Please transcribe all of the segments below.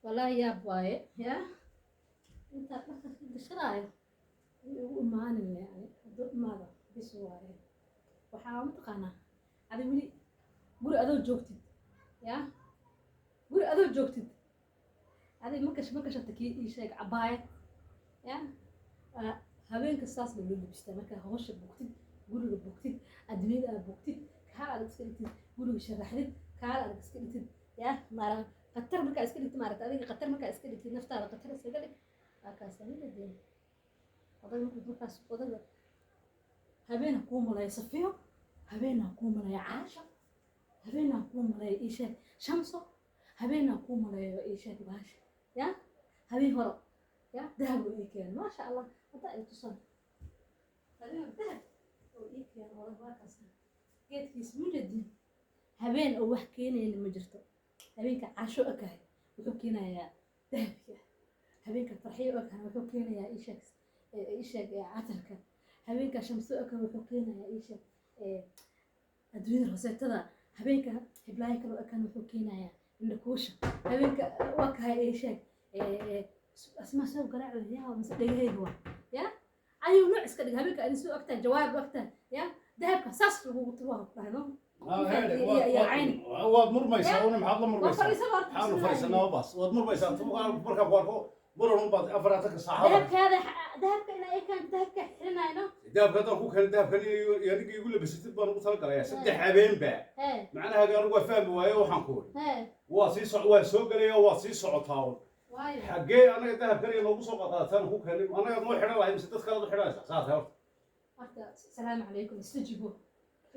Wallaahi yaab waaye. Ya intaa dharka ka gashanaayo igu imaanin, yani hadduu imaado bis waaye. Waxaa mataqaanaa, adi weli guri adoo joogtid, ya guri adoo joogtid, adig ma gash, ma gashata kii ii sheeg cabaayad. Ya habeenka saas ba loo labistaa. Markaa hawsha bogtid, guriga bogtid, adduunyada aad bogtid, kaal adag iska dhigtid, guriga sharaxdid, kaal adag iska dhigtid, ya maara khatar markaa iska dhigtid, maaragta adiga khatar markaa iska dhigtid, naftaada khatar iskaga dhig. Waa samidadeen odag markuu markaas odaga habeen ha kuu maleeyo Safiyo, habeen ha kuu maleeyo Caasha, habeen ha kuu maleeyo ii sheeg Shamso, habeen ha kuu maleeyo ii sheeg baasha. Ya habeen hore ya dahab oo ii keen, maasha Allah. Hadda ay tusaan habeen hore dahab oo ii keen odag. Waa kaas geedkiis mujadin. Habeen oo wax keenayna ma jirto. Habeenka Casho okahay wuxuu keenayaa dahabka, habeenka Farxiyo okahay wuxuu keenayaa isheeg isheeg catarka, habeenka Shamso okahay wuxuu keenayaa isheeg adduunyada roseetada, habeenka hiblaayo kale okan wuxuu keenayaa indhakuusha, habeenka wakahay isheeg asmaa soo garaaco. Ya mise dhegahayga waa ya ayuu nooc iska dhig. Habeenka adin soo ogtahay, jawaab ogtahay, ya dahabka saas lagugu turuha ku dhahay no. Waad murmaysaa una, maxaad la waa murmaysaa? Fadhiisan horta. Maxaanu fadhiisanaa? Baas waad murmaysaa. Markaan ku arko muran unbaad 40-ka saacada. Dahabkaada, dahabka inaa ekaan, dahabka xirinayno. Dahabka haddaan ku keenay, dahabkan iyo adiga igu labasatid baan ugu talagalayaa 3 habeenba. Hee. Macnaha anigu waa fahmi waaye. Waxaan ku uri Hee. waa sii soc, waa soo gelaya, waa sii socotaa un. Waayo. Xaggee anaga dahabkan iyo noogu soo qaqaadataan ku keenay? Anagaad noo xidhan lahay mise dad kalead u xidhanaysaa? Saas horta. Horta asalaamu calaykum. Istajibo,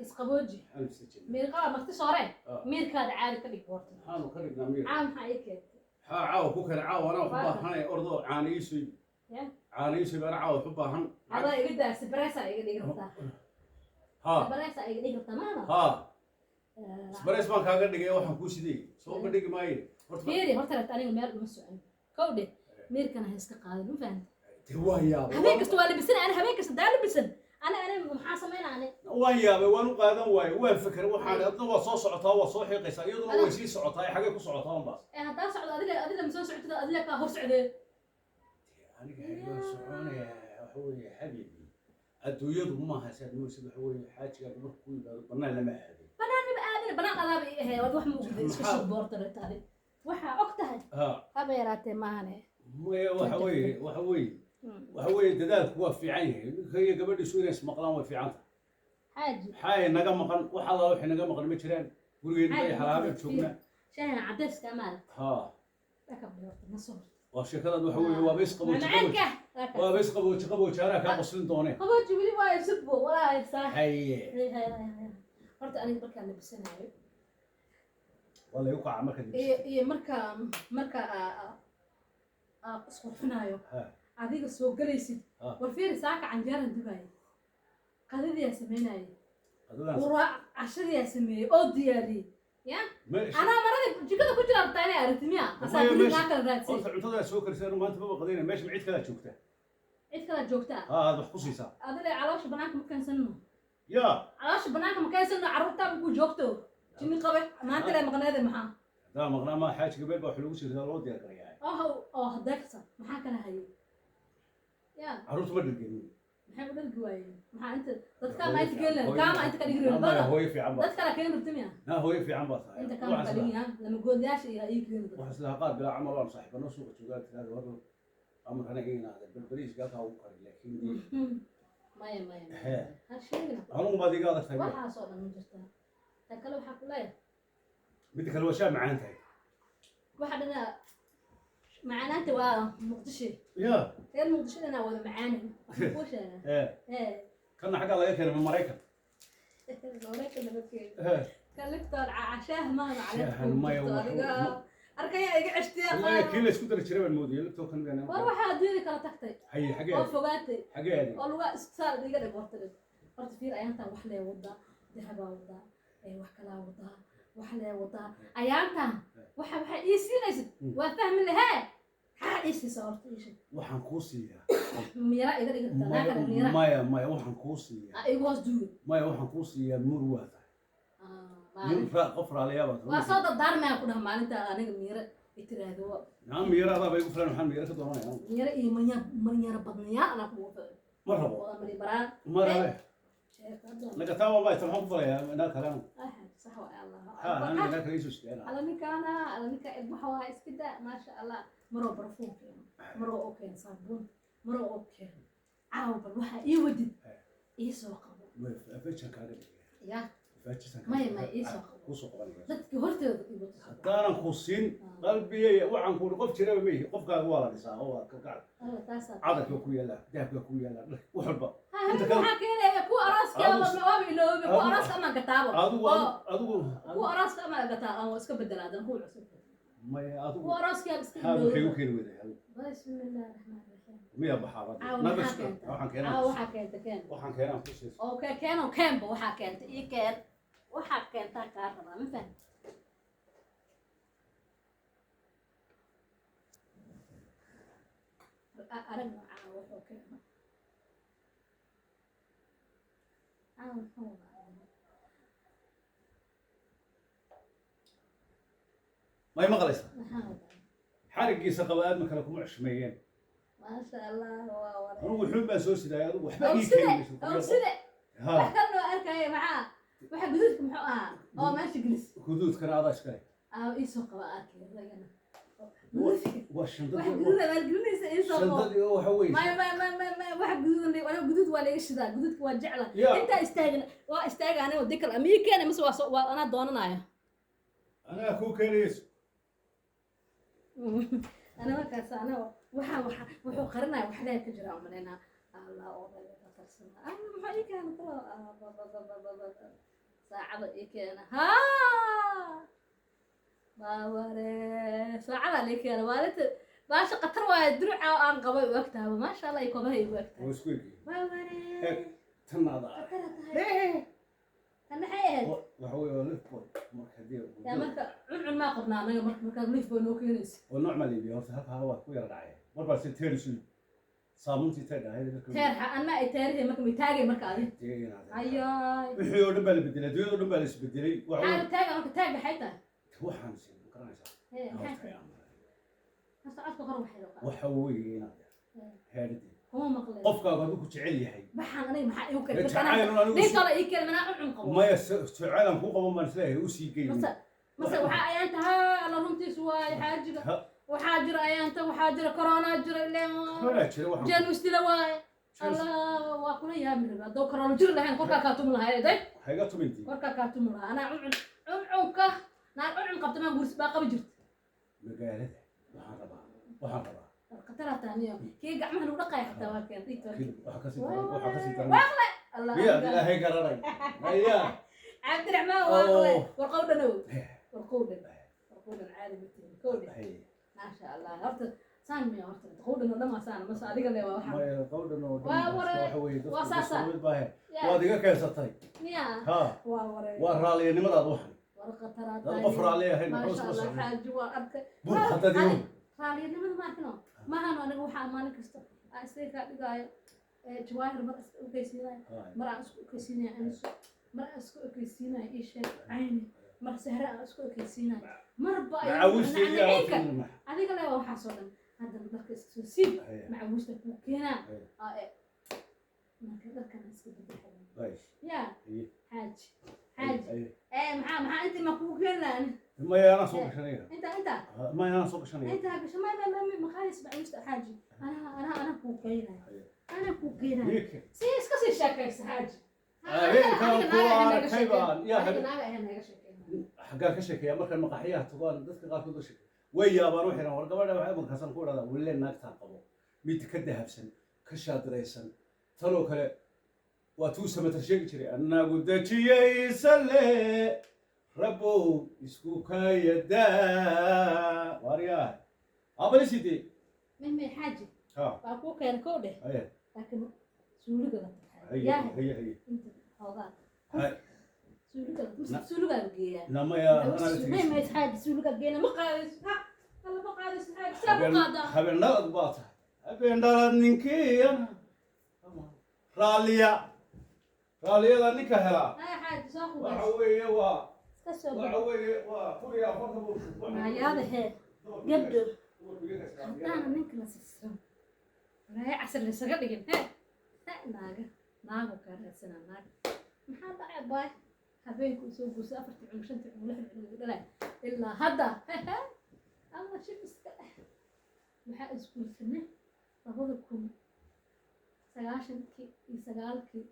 isqabooji. Maxaanu istajibnaa? Miirqaba marti soore. Ah. Miirkaada caadi ka dhig horta. Maxaanu ka dhignaa miir? Caa maxaa ii keentay? Maxaa caawa ku keenay? Caawa anaa wax u baahanay, ordo caana ii soo iibi. Ya. Caana ii soo iibi, anaa caawa wax u baahan. Adaa iga daa, sibareesa iga dhigi rabtaa. Ha. Sibareesa iga dhigi rabtaa maana. Ha, isbareys baan kaaga dhigay. Waxaan kuu sidee soo ka dhigi maaye horta. Fiiri horta, rabta aniga meel uma socon kowdhe. Miirkana ha iska qaadin, ma fahamta? Dee waa yaabay. Habeen kasta waa labisan. Ani habeen kasta daa labisan ani maxaa sameynaa ani? Waan yaabay, waan u qaadan waaye, waan fekeray. Waxaan adna waa soo socotaa, waa soo xiiqaysaa, iyaduna way sii socotaa. Ee xagee ku socotaa un baas? Ee haddaa socdo, adiga ma soo socotid, adiga kaa hor socdee. Aniga xagee soconaya? Waxa weeye xabiibi, adduunyadu maaha saad moosid. Waxa weeye xaajigaagu markuu ku yimaado bannaan lama aado. Banaan maba aadin, banaan adaaba ii ahayd. Waad wax ma ogday? Iska shub boorta rabta adi. Waxaa og tahay. Ha. Haba yaraatee maahane. Maya, waxa weeye dadaalku waa fiican yahay. Ninka iyo gabadhiisu inay ismaqlaan way fiican tahay. Xaaji. Maxaa naga maqan? Wax alla waxay naga maqan ma jiraan. Gurigeena bay Xaaji, xalaabeen joognaa. Shaahan cadayska maarag. Ha. Dhakab horta ma soo. Waa sheekadaad. Waxa weeye waaba isqabooji qabooji. Macaanka. Waaba isqabooji qabooji, anaa kaa qoslin doone. Qabooji weli waa isugbo walaa saa. Haye. Horta aniga markaan labisanayo waa laygu kaca markaad iyo iyo markaa aa isqurxinayo, ha adiga soo galaysid. Ha. War fiiri, saaka canjeeran dubaayay, qadadiyaa sameynayay, Qadadaan quraac cashadiyaa sameeyey oo diyaariyey ya meesha anaa marada jikada ku jira rabtaa inay aragti miya asaa Maya, guri meesha- naa kala raadsay. Horta cuntadaa soo karisay, anu maanta maba qadayna. Meesha ma cid kalaa joogta? Cid kalaa joogtaa. Ha, aad wax ku siisaa. Adile caloosha banaanka ma keensanno. Ya. Caloosha banaanka ma keensanno. Carruurtaa ku joogto jinni qabe maanta le maqneede maxaa? Haddaa maqnaa ma xaajiga meel baa wax lagu siisaa, loo diyaar garayaa. Oh oo hadeegsa maxaa kala hayay ya? Carruurtu ma dhirgelin. Maxay u dhalgi waayeen? Maxaa inta dadkaa ma inta keen lahayd kaama inta ka dhigi rabin Maya, bada hooyo fiican baa dad kala keen rabta miya? Naa, hooyo fiican baa tahay. Inta kaama ka dhigi lama goodyaasha iyo ii keeni dadka. Waxaan islahaa qaar bilaa camal aan saaxiibano suuqa joogaa tiraada war amarkana inaada balbariiska halkaa ugu kari, laakiin dee Maya, maya. Hee. Maya, ha sheegin. Anugu baad iga adag tahay. Waxaasoo dhan ma jirtaa. Ta kale waxaa ku leeyahay Midda kale waa shaa macaan tahay. Waxa dhana macaanaanta waa Muqdisho. Ya. Reer Muqdisho dhanaa wada macaani, waxaan kuu sheegaa. Ee. Ee. Kana xaggaa laga keenay ma Maraykan? Maraykan lama keeno. Ee. Kan Lipton cashaah maana. Shaahan maya, caleenta adiga arkaya iga ceshtiya. Maya, kii la isku dari jiray baan moodayay Lipton kan. War waxaa adduunyada kala tagtay Haye, xagee oo aaday? Fogaatay. Xagee aaday? Oo lugaa isbitaal iga dhig. Horta dhig, horta fiir, ayaantaan wax lee wadaa, dahabaa wadaa, wax kalaa wadaa, wax lee wadaa ayaantaan. Waxa ii siinaysid waa fahmi lahee. Maxaa ii siisa horta? Ii sheeg. Waxaan kuu siiyaa Miira iga dhigi kartaa naa kale miira. Maya, maya, waxaan kuu siiyaa Ah, igu hoos duuga. Maya, waxaan kuu siiyaa mur waa tahay maalin nin qof raaliyaa baa tahay. Waa soo dardaarmaya ku dhaha maalinta aniga miira. Itiraahdo Naa miyara adaa bay igu filan, waxaan miyara ka doonanaya. Miyara iyo manya manyara badnayaa anaa kugu filan. Ma rabo. Wada mari baraan. Ma rabe. Sheekada. Nagataa waa bayta, maxaan ku falayaa naa kale anu? Ah, sax waa Allah. Ha, aniga naa kale iisoo sideena. Ala ninkaana, ala ninka ilmaha waa iska daa, maasha Allah. Maroo barfuun keeno, maroo oo keeno saabuun, maroo oo keeno caawa. Bal waxaa ii wadid ii soo qabo. Fajan kaaga dhigaya. Ya. Fajisan. Maya, maya, ii soo qabo. Kuu soo qabanaya. Dadkii hortooda ii wado. Haddaanan ku siin qalbiyey, waxaan ku qof jiraba ma ihi. Qofkaaga waa la dhisaa oo waa kalgacal. Alla taasaa. Cadarka ku yaala, dahabka ku yaala, dharka, wax walba. Ha, Inta habeenka kale- waxaa keenaya kuwa arooska waaba iloobay kuwa arooska amaan gataabo. Adigu Oo, adigu kuwa arooska amaan gataa aan iska bedelaa haddana kuwa cusub. Maya, adigu Kuwa arooska iska haad waxay igu iloobay. keeni weyday adigu. Bismillahi raxmaani raxiim. Miya baxaaba? Caawa maxaa keenta? Waxaan Caawa keenaa, waxaa keenta keen. waxaan keenaa ku siis. Oo kee keeno, keenba waxaa keenta ii keen. Waxaa keentaa kaa rabaa, ma fahamtid? Aragna caawa wuxuu keeno. Caawa muxuu wadaa? May maqlaysaa? Maxaa wadaa? Xarigiisa qaba aadma kale kuma cushmeeyeen. Maasha Allah, waa waray. Anigu wuxuun baan soo sidaayay, adigu waxba Ow ii side, keeni mayso. ow side. Ha. Wax kale loo arkaya maxaa? Waxa guduudka muxuu ahaa? Oo meesha gelis. Guduudkana adaa iskale. Aa, ii soo qaba arkay isagana. Guduudka. Waa Waxa shandadii. guduud aad gelinaysa ii soo qabo. Shandadii oo waxa weeye. Maya, maya, maya, maya, maya, waxa guduudan aniga guduud waa laga shidaa, guduudka waa jecla. Ya. Intaa istaagin, waa istaaga aniga dikal ama ii keena mise waa waa anaa doonanaya. Anaa kuu keenayso. Ana markaas ana waxa wuxuu qarinaya wax leer ka jira umaleynaa. Allah oo dhan ka tarsana. Ah, maxaa ii keena kula? Ah, ba ba ba ba ba ba. Saacada ii keena. Ha! Baaware, saacada ii keena. Maalinta baasha khatar waaye, duruca aan qabay u egtahay. Maasha Allah, iyo kobaha igu egtahay. Waa isku egyihiin. Baaware. Eeg, tan adaa. Khatar tahay. Tan maxay ahayd? Waxa weeye waa lifboy marka haddii Yaa marka cuncun maa qabnaa anaga marka markaad liif bay noo keenaysa. Oo nooc maa la iibiya horta, halkaa waa ku yara dhacay mar baa si teer isu saabuuntii teer dhahay marka. Teer anma ay teerihii marka may taagay marka adi. Ayaay. Wixii oo dhan baa la bedelay, adduunyada oo dhan baa la isbedelay waxa Maxaa taaga marka, taag maxay tahay? Waxaan siin ma garanaysaa? Hee, maxay Horta tahay? yaa maray. Horta codka kor waxay loo qaada. Waxa weeye inaad heedhadii Kuma maqleen. Qofkaagu hadduu ku jecel yahay. Waxaan aniga maxaa igu Ee, keenay? jacayl un anigu Nin kale ii keenay manaa cuncun qabo. Maya, jacaylaan kuu qaban baan isleeyahay u sii geyn. Mase waxaa ayaanta haa alla runtiisu waaye xaajiga. Ha. Waxaa jira ayaanta, waxaa jira corona jira ileen. Corona jira waxaan. Jeen isdila waaye. Allah waa kula yaabi rabaa. Hadduu corona jiri lahayn korkaa kaa tumi lahayd day. Ha iga tumintii. Korkaa kaa tumi lahaa. Anaa cuncun cuncunka naa cuncun qabta maa guursi baa qabi jirta. Magaalada waxaan rabaa. Khatara taaniyo. Kii gacmaha lagu dhaqaya xataa waa keen. Dhigta. Kadib waxaa kasii daran, waxaa kasii daran. Waaqle. Allah. Miyaad ilaahay garanay maya? Cabdiraxmaan waaqle. Oh. Warqow dhanow. Warqow dhan. Warqow dhan caadi ma tihin. Kow dhan. Maasha Allah. Horta saan miya horta. Qow dhan oo dhan waa saan. Mase adiga le waa waxaa. Maya, qawdhan oo dhan Waa waray. waxa weeye dadku Waa saasa. isku mid baahe. Yaa. Waad iga keensatay. Miya. Ha. Waa waray. Waa raalliyanimadaad waxan. War khataraa Dad qof raalli ahayn muxuu Maasha isma Allah socon. xaaji waa arkay. Bur haddaad igu Raaliyanimada ma arkino. Maahan aniga waxaa maalin kasta aan isaga kaa dhigaayo. Jawaahir mar iska okeysiinayo. Mar aan isku okeysiinayo aniso. Mar aan isku okeysiinayo ii sheeg cayni. Mar sahre aan isku okeysiinayo. Marba ay Macawisteedii aa nacnaciinka. tirin. Adiga le waa waxaas oo dhan. Haddana dharka iska soo siib. Macawiista kuu keenaa. Aa, marka dharkan iska bedel. Yaa xaaji. Xaaji. Maxaa intii ma kugu keeni lahaa ani? Maya, anaa soo gashanaya. Inta. Maya, anaa soo gashanaya. Inta gasho ma ma ma ma qaadaysa macawiista xaaji. Anaa kuu keenaya. Anaa kuu keenaya. Wiilka. Si iska sii sheekaysa xaaji. Habeenkan Aniga ku naaga ahayn naga arkay sheekeen. baan- yaa Aniga habeen- naaga ahayn naga sheekeen. Xaggaan ka sheekeeyaa markaan maqaxiyaha tagaan dadka qaarkood oo sheekeeya way yaabaan, waxay dhahaan war gabadha waxay markaasaan ku idhahdaa wille naagtaan qabo mid ka dahabsan ka shaadiraysan tanoo kale waa tuu samatar sheegi jiray annagu dejiyey sale rabow isku kayadaa waaryaah abaliside. Mehme xaaji. Ha. Waa kuu keenay kow dheh. Haye. Laakiin suuliga la tag. Haye. Yaa. Haye, haye. Inta xoogaa. Haye. Suuliga la suuligaa geeyaa. Namaya anaa la Mehme tegeysa. xaaji suuligaa geena ma qaadayso. Ha. Alla ma qaadayso xaaji. Saa ku qaadaa. Habeen dhalad baa tahay, habeen dhalad ninkii raalliya raalliyada ninka helaa. Haya xaaji soo waxa qubays. weeye waa Iska soo waxa baxo. weeye waa 1040 buu Maayaada hee. Gabdho haddaana ninka la sirsiran, walaahi casir laysaga dhigin, he he, naaga naagu kaa raadsanaa. Naag maxaa dhacay baay? Habeenku soo guursay afartii cunug, shantii cunug, lixdii cunug dhalay ilaa hadda alla shib iska dheh. Waxaa isguursanay 2099-kii,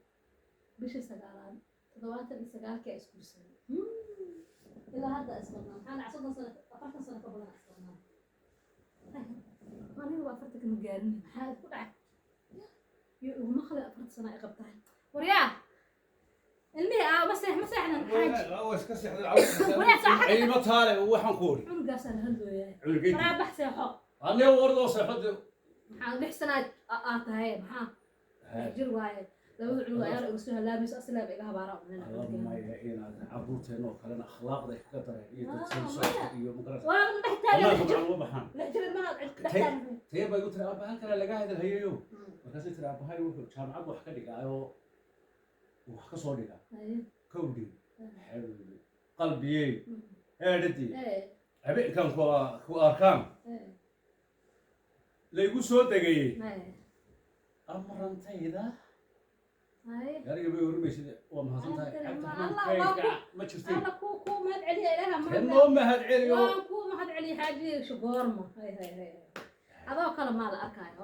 bishii sagaalaad, 79-kii aa isguursanay. Ilaa hadda isqabnaa. Maxaa dhacay? 30 sano, 40 sano ka badan isqabnaa. Aniga waa 40 kama gaarin. Maxaa ku dhacay? Iyo iguma qalin 40 sano ay qabtahay. Waryaa, ilmihii aa ma seex, ma seexdan, xaaji? Waa iska seexday. Walaa saaxada. Ciima taale waxaan ku ori. Cunugaasaa la hadlooyaa. Cunugeydi. Maraa bax, seexo. Aniga wardoo seexo de. Maxaa 6 sanaad aa tahay? Maxaa 6 jir waaye. Labada cunug ayaa iga soo halaabayso, asilaaba iga habaaraa umnina. Alla maya, inaad caruurteena oo kalena akhlaaqda ay kaga dareen iyo Ah, dadsan maya. socodka iyo magarasa. Waa dhex taagan Banaanka 6 jir. macaan uma baxaan. 6 jir ilmaha dhex taagan. Tee bay igu tiri, aabba halkana laga hadal hayayo. Markaasay tiri, aabbahay wuxuu jaamacad wax ka dhigaayoo wax ka soo dhigaa. Kowdhi xabiibi qalbiyey heedhadii habeenkan ku arkaan laygu soo degayey amrantayda. Gaariga bay warmaysid, waa mahadsan tahay. Allah, Cabdiraxmaan ma jirtay. Alla ku mahad celiya, ilaaha mahad. Noo mahad celiyo. Waan ku mahad celiya, xaaji shugoormo. Hay hay hay, adoo kale maa la arkaayo.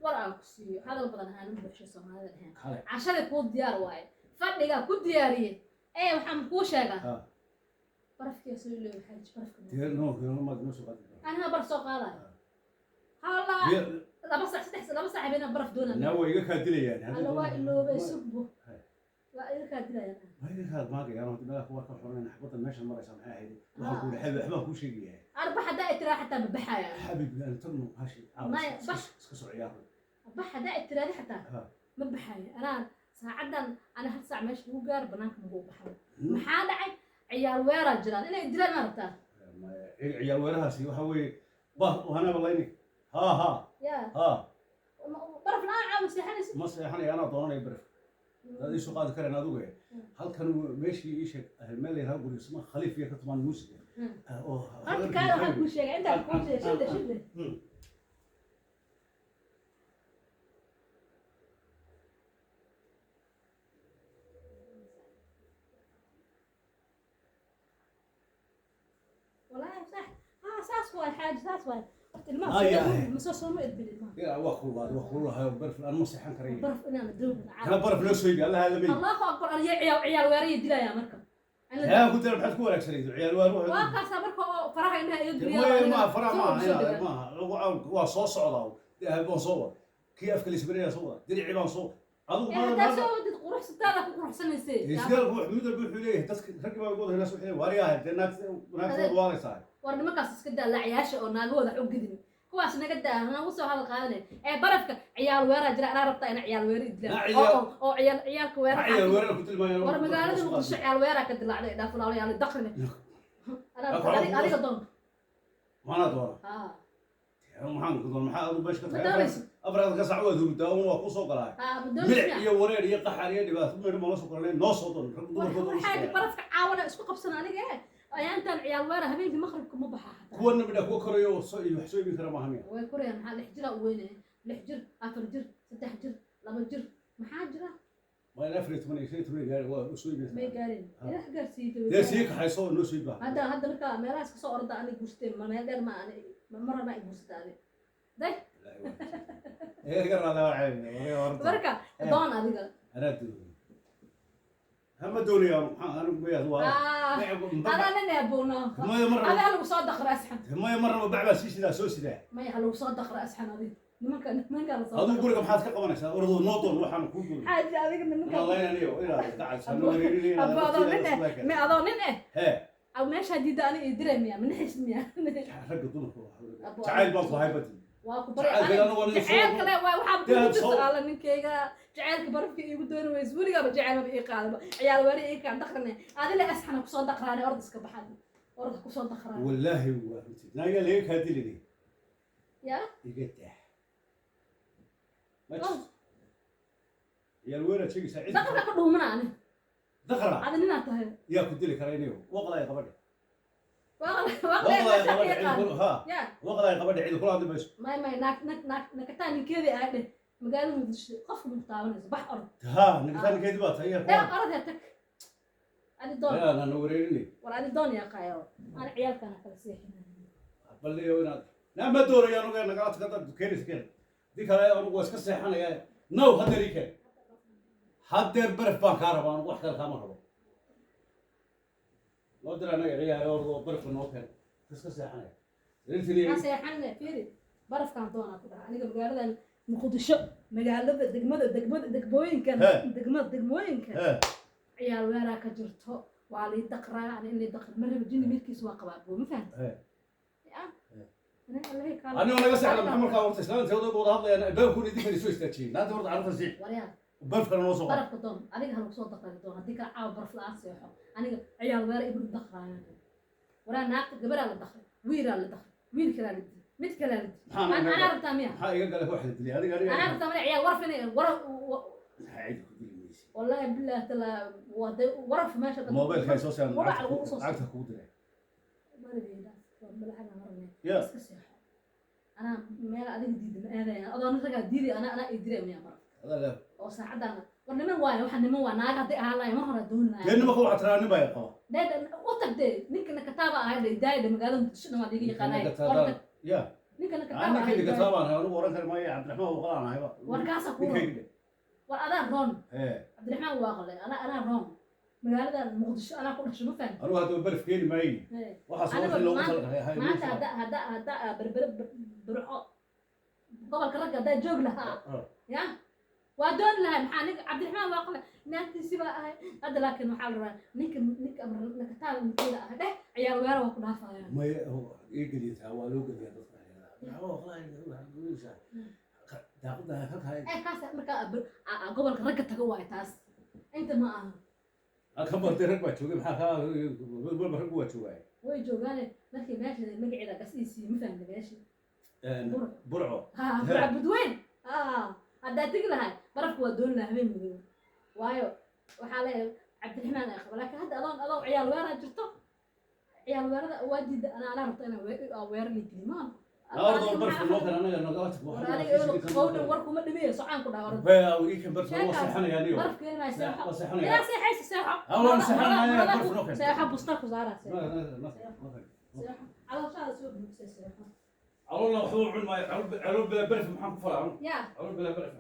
War aan ku siiyo, hadal badan aanan buuxsho Soomaalida dheheen. Kale. Cashada kuu diyaar waaye, fadhigaa ku diyaariyey ee waxaan kuu sheegaa. Barafkiyaa soo iloobi, xaaji, barafka. Dee noo noo maad noo soo qaadi. Aniga baraf soo qaadayo hawlaa 2 saac, saddex, 2 saac habeenaa baraf doonaa. Naa way iga kaa dilayaan. Alla waa iloobay, sugbo. Hay. Waa iga kaa dilayaan. Waa iga kaa maagayaan hadii meelaha kuwa ka xoranayna xabaddan meeshan maraysa. Maxay ahayd? Waxaan ku yidhi xabiib, waxbaan kuu sheegayaa. Arbax haddaa ay tiraa xataa ma baxaya. Xabiib, aan tagno hashi caawa. Maya, bax. Iska soo ciyaaro. Bax haddaa ay tiraadi xataa ma baxayo. Anaa saacadan, ana hal saac meesha lagu gaaro banaanka magu baxayo. Maxaa dhacay? Ciyaal weeraa jiraan, inay dilaan ma rabtaa? Maya, ciyaal weerahaasi waxa weeye bah hanaba layni ha ha. Ya. Ha. Baraf la-aan caawa seexanaysa. Ma seexanaya, anaa doonanaya baraf dad iisu qaadi kareen adigu halkan meeshii ii sheeg, meel la yidhaha guriga suma khaliif iyo ka tumaan muusiga oo Horta kaale, waxaan kuu sheegay intaan kuu sheegay, shide shide. Walaahi sax ha, saas waay xaaji, saas waay. Horta ilmaha Ay, sida ay. ma soo sooma edbin ilmaha. Ya, waa kululaad, waa kululahay baraf aan ma seexan karayo. Baraf inaana doogin. Kana baraf loo soo iibi allaha lamay. Allahu akbar, aniga ciyaal ciyaal weeraya dilaya marka. Yaa ku dira, maxaad ku wanaagsanayd ciyaal weer Waa wuxuu kaasaa marka oo faraha indhaha iga geliya. Maya, ma faraha ma aha inaad maaha lagu cawn. Waa soo socdaa, dahab baan soo wada, kii afka lisbarinaya soo wada, diricii baan soo adigu. Haddaa soo wadid quruxsataada ku quruxsanaysay. Isgaal mid walba wuxuu leeyahay dadka raggi baa ugu wada helas, waxay leeyihin waaryahay dee naagta naagta waaleysaa. War nimankaas iska daa, laacayaasha oo naagahooda wax u gedin, kuwaas naga daa, nagu soo hadal qaadanay ee barafka. Ciyaal weeraa jira, anaa rabtaa ina ciyaal weera Na dilaan oo ciyaal ciyaalka weera. Ciyaal weerar ku tilmaayaan. War magaalada Muqdisho ciyaal weeraa ka dilaacday, dhaafulaalayaal daqrine. Anaa adiga doon. Maanaa doona? Ha. Maxaan ku doon? Maxaa adigu meesha ka Ma tahay? doonayso? Afarka ka sac waad hurdaa un, waa ku soo galaa. Ha, ma milic doonaysa? Iyo wareer iyo qaxar iyo dhibaato meel ma la soo koranay, noo soo doon rag dumarkooda ugu Waxaa shaqeeya. Barafka caawana isku qabsan aniga eh ayaantan ciyaal weera habeenkii maqribka ma baxa xataa. Kuwana midha kuwa korayo oo soo wax soo iibin kara maaha miya? Way korayaan. Maxaa 6 jira u weynaya? 6 jir, 4 jir, 3 jir, 2 jir, maxaa jira? Waa in 14 iyo 15 gaari waa u soo iibin May karaa. gaarin. Ilaah gaarsiiyey. Dee sii kaxayso oo noo soo iibaa. Hadda marka meelahaas kasoo orda ani guurstay, ma meel dheer ma ani ma rabaa i guursata adi day. Ee iga raada waa ceeb warga warta. Marka doon adiga. Anaa doonaya, hama doonaya, maxaa anigu mayaad waa Ah, adaa nin eebuuna. Maya mar Adaa halagu soo daqra asxan. Maya, marnaba bac baa sii sidaa soo sidaa. Maya, halagu soo daqra asxan adi, nimanka nimanka la soo. Adigu guriga maxaad ka qabanaysaa? Ordoo noo doon waxaan kuu doonay. Xaaji, adiga nimanka. Anaa laynaniyo inaad gacalsa noo Abu, adoo nin eh, wareerinaya. me adoo nin eh. Hee. Aw meeshaa diidda ani ii diray miya? Manixis miya? Ragga dumarka Abu, jacayl baan ku hay badi. Waa ku bari. Jacaylka anigu waa nin soo- Jacayl kale waa waxaa Dee kugu aad jirta soo- alla ninkayga jacaylka barafka iigu dooni weyse, weligaaba jacaylaba ii qaadaba, ciyaal weeri ii kaan daqrane adile asxana kusoo daqraane, orda iska baxan, orda kusoo daqraane. Wallaahi waa runtii naagaa laga kaa dilinay. Ya. Iga dah, ma jirto ciyaal weeraad sheegaysaa cid. Daqrka ka dhuumana ani. Daqra. Adi ninaa tahay. Yaa ku dili kara inayo waqlaaya qabadhe. Waqlaay gabadha cidi kula ha. Ya. Waqlaay gabadha cidi kula hadli mayso. May may, naag naag naag nakataa ninkeedii aa dheh, magaalada Muqdisho qofka ma taabanayso, bax, orod. Ha, ninkaankeedi baa tahay. Ee, orod hee, tag adi doon. Yaa na wareerinay. War adi doon yaa qaayo, ana ciyaalkana kala seexinaya. Balliyo inaad naa ma doonaya anugu nagala tagada keenaysa, keen dii kale anugu waa iska seexanaya. Now haddeer ii keen, haddeer baraf baan kaa rabaa anugu, wax kale kaama rabo. Noo dira anaga ciyaar ordoo barafka noo keen, iska seexanaya Ha seexanne, fiiri, barafkaan doonaa ku dhaca aniga magaaladan Muqdisho, magaalada degmada degmada degmooyinkan. He. Degmada degmooyinka He. ciyaal weeraa ka jirto, waa lii daqraa. Ani in lii daqra ma rabo, jinni mirkiis waa qabaa buu, ma fahamta? He. Ya. He. Aniga Allahi kaala. Anigoo naga seexda, maxaa markaa horta islaanta odayga wada hadlayaan albaabkuuna idinkan isoo istaajiyey naanta horta carruurta sii. Waryaa. Barafkana noo soo qor. Barafka doon adiga, ha lagu soo daqrani doon haddii kale caawa baraf la-aan seexo. Aniga ciyaal weera ibu daqraayaan. Waraa, naagta gabaraa la daqray, wiilaa la daqray, wiil kalaa la dilay, mid kalaa la dilay. Maxaa Anaa rabtaa miya? Maxaa iga galay wax la dilay adiga adiga? Anaa rabtaa miya ciyaal waraf inay waraf? Maxaa cidi ku dili maysa? Wallahi billahi taala waday waraf meesha Moobilka ay soo saaran. Wabac lagugu soo lacagta kugu diray. Marabeyda. Ya. Iska seexo, anaa meel adiga diida ma aadaya, adoona ragaa diiday, anaa ii diray miya baraf? Adaa leh. Oo saacadana war niman waayo, waxa niman waa naaga hadday ahaan lahayn mar hore dooni Dee lahayn. nimanka waxaa tiraa nin baa qaba. Dee u tag, dee ninka nakataaba ahay dhe, daaya magaalada Muqdisho dhan waad iga yaqaanay. War tag. Ya. Ninka nakataaba Ninkii ahay. dhigataa baan ahay anigu, oran kari maayo Cabdiraxmaan Waqlaan ahayba. War kaasa ku ninkayga dhe. War adaa roon. Ee. Cabdiraxmaan Waaqle, anaa roon, magaalada Muqdisho anaa ku dhashay, ma fahamtay? Anigu haddaba baraf keeni maayo. Ee. Waxaas Aniga wixii loogu maanta- talagalay ahay. Maanta hadda Berbere, Burco, gobolka ragga haddaa joog lahaa, ya waa dooni lahay. Maxaa ninka Cabdiraxmaan Waaqle naagtiisi baa ahay hadda, laakiin waxaa la rabaa ninka nakataaba ninkeeda ahay dheh, ciyaal weera waa ku dhaafayaan. May ii geliyataa, waa loo geliyaa dadka Cabdiraxmaan Waqlaan waxaad goynaysaa daaqada halkaa. Ee, kaas markaa gobolka ragga tago waay, taas inta ma aha. Halkan baa dee rag baa joogay, maxaa kaa walba rag waa joogaay. Way joogaane, markii meesha magaceeda gas ii siiyey, ma fahamta meesha? Burco. Burco. Ha, Burco Budweyn. Ha, haddaa tegi lahay barafka waa dooni lahaa habeen madow, waayo waxaa leeyahay Cabdiraxmaan ay qaba. Laakiin hadda adoon ciyaal weeraa jirto, ciyaal weerada waa diida. Anaa rabta inaan weerar la gelin maan. Ordoo barafka noo kale anaga nagala tag. War aniga qowdhan war kuma dhimiyo, socaan ku dhaha, orod. Ii kan barafka waa seexanaya anigo. Baraf keenaya, seexo. Waa seexanaya. Ilaa seexaysa, seexo. Ha, waan seexanaya, baraf noo keen. Seexo, busta ku saaraa, seexo. Seexo, calooshaada soo buuxsay, seexo. Caloolna waxba u cun maayo, calool bilaa baraf maxaan ku falaa anigu? Ya. Calool bilaa baraf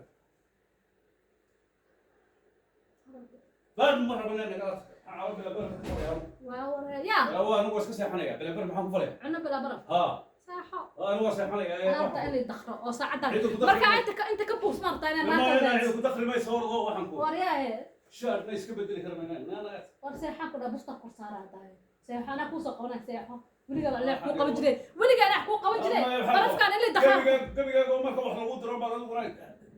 baraf ma rabana, nagala tag. Maxaan calool bilaa baraf ku falaya anigu? Waa waree ya. Waa anigu waa iska seexanaya, bilaa baraf maxaan ku falaya? Cuno bilaa baraf. Ha. Seexo. Anigu waa seexanaya. Anaa rabtaa inay dakro oo saacaddan Ciidu ku dakri. Marka inta ka buus ma rabtaa inaan Ma naagta ciidu ku dakri mayso, ordoo waxaan ku waryaahe. Shaarna iska bedeli kara maynaa. War seexaan ku dhaa, busta kor saaraa tahay, seexo, anaa kuusoo qabanaya, seexo. Weligaa baa leex kuu qaban jiray, weligaa leex kuu qaban jiray. Barafkaan inay dakraa. Gebigaaga oo marka wax lagu diro baad adiguna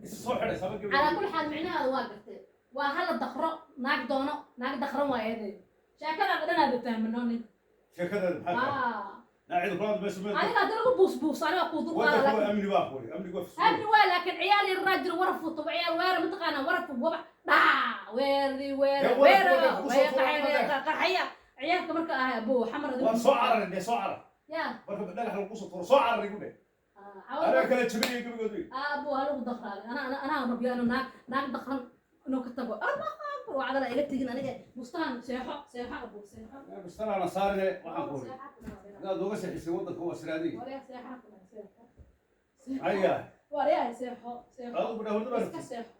isa soo xidhaysaa ma Calaa gebiga. kulli xaal micnahaada waa gartay, waa hala dakro, naag doono, naag dakran waa eeday, sheekadaada dhanaada fahmano nin. Sheekadaada maxaa tahay? Ah. Naa ciidu kula hadlayso meel. Adiga haddii lagu buusbuuso aniga kuu dulqaada. Wadanka waa laakiin amni baa qori, amnigu waa fasuul. Amni waa, laakiin ciyaal yaraa jiro, waraf futo, ciyaal weera mataqaanaa, waraf wabax dhac weeri weera. Ya, waraf weera wadanka ku soo way tuuray. qaxaya qaxaya ciyaalka marka ahay abo xamar adigu. Waan soo cararay dee, soo carar. Ya. Marka dhagax lagu soo tuuro, soo carar igu dheh. Anaa kala jabinaya gebigood wey. Abo halagu dakraaday, anaa rabyo inuu naag dakran inuu ka tago. Allah akbar, wacdala iga tegin aniga bustaan, seexo, seexo abo, seexo. Bustanaana saarine waxaan ku ori. Seexo ku dhawaad. Inaad nooga seexisay waddanka waa siraadiy. Waryaa, seexo ku dhawaad, seexo. Aya. Waryaa, seexo, seexo. Adigu budha hurdo baa Iska rabtid. seexo,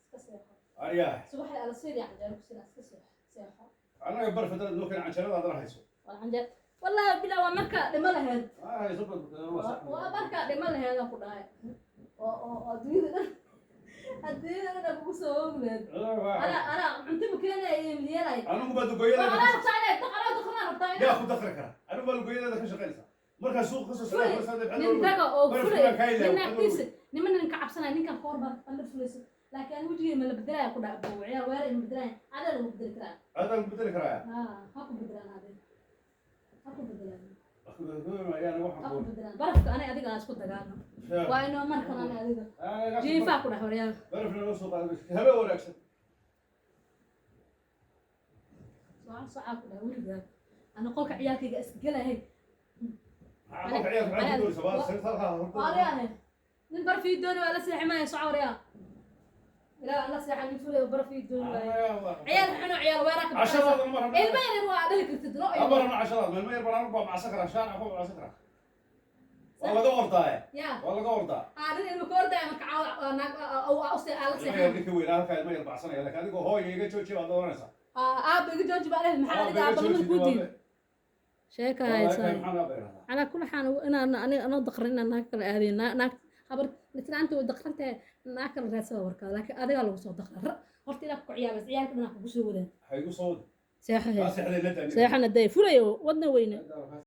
iska seexo. Aya. Subaxda ala siidi canjeero ku sida, iska seexo, seexo. Annaga baraf haddaad noo keen canjeerada haddana hayso. Waa canjeer, wallahi bilaa, waa marka dhimo laheyd. Ah, hayso Waa marka dhimo laheyd aan ku dhahay oo adduunyada dhan kugu soo oogi laheyd. Anaa cunto ma keenaya iyo milyanay. Anigu baa Waa dugoyada. anaa rabtaa inay daqanaa, daqanaa rabtaa inay. Yaa ku dakri kara? Anigu baa lugoyadada ka shaqaynaysaa markaa suuqa kasoo Fulay. socda. Nin raga oo Baraf fulay baan kaa ilaahay, nin naagtiisa niman nin ka cabsanaya ninkan ka hor baa alla fulaysa, laakiin ani wejigay ma la bedelaya ku dhaca buu ciyaar weera in bedelaya, adaa lagu bedeli karaa. Adaan ku bedeli karaa. Ha ku bedelaan, ade ha ku bedelaan. Ayaan waxaan Ha ku ku bedelaan barafka, ani adiga aan isku dagaalno, waa inoo markan ani adiga jiifaa ku dhex waryaal. Barafna noo soo qaaday, habe wanaagsan. Socaa, socaa ku dhaha weligaa. Ana qolka ciyaalkayga iska gelahay. Maxaa qolka ciyaalka maxaad ku doonaysaa? Waa sariirta halkaa horta. Waaryaane, nin barfii dooni waa la seexi maayo. Soco waryaa, ilaa aan la seexan nin fulay barfii dooni waaye. Ciyaal xuno, ciyaal weeraa ka baqaysa. Cashadaada ma rabno. Ilma yaryar waa dhali kartid lo. Ma rabno cashadaada. Ilma yar baan anigu bacsan karaa, shaan ku bacsan karaa. Waa laga ordaaye. Ya. Waa laga ordaa. Aa, nin ilma ka ordaya marka caawa waa naag aa la Ilma yar seexan. Ninka weynaa halkaa ilma yar bacsanaya, laakiin adigoo hooya iga jooji baad oranaysaa. Aaba iga jooji baa dheh. Maxaa adiga aaba lamada kuu diiday? Sheeka haysaa. Maxaan aaba idhahdaa? Calaa kulli xaal, inaan aniga anoo daqran inaan naag kale aadayn, naag habar islaanta way daqran tahay, naag kale raadsada warkaa, laakiin adigaa lagu soo daqra. Horta ilaa ku ciyaabays, ciyaalka dhanaa kugu soo wadaan. Waxay igu soo wadi. Seexahe. Kaa seexday la daaniga. Seexana day fulayo wadna weyne.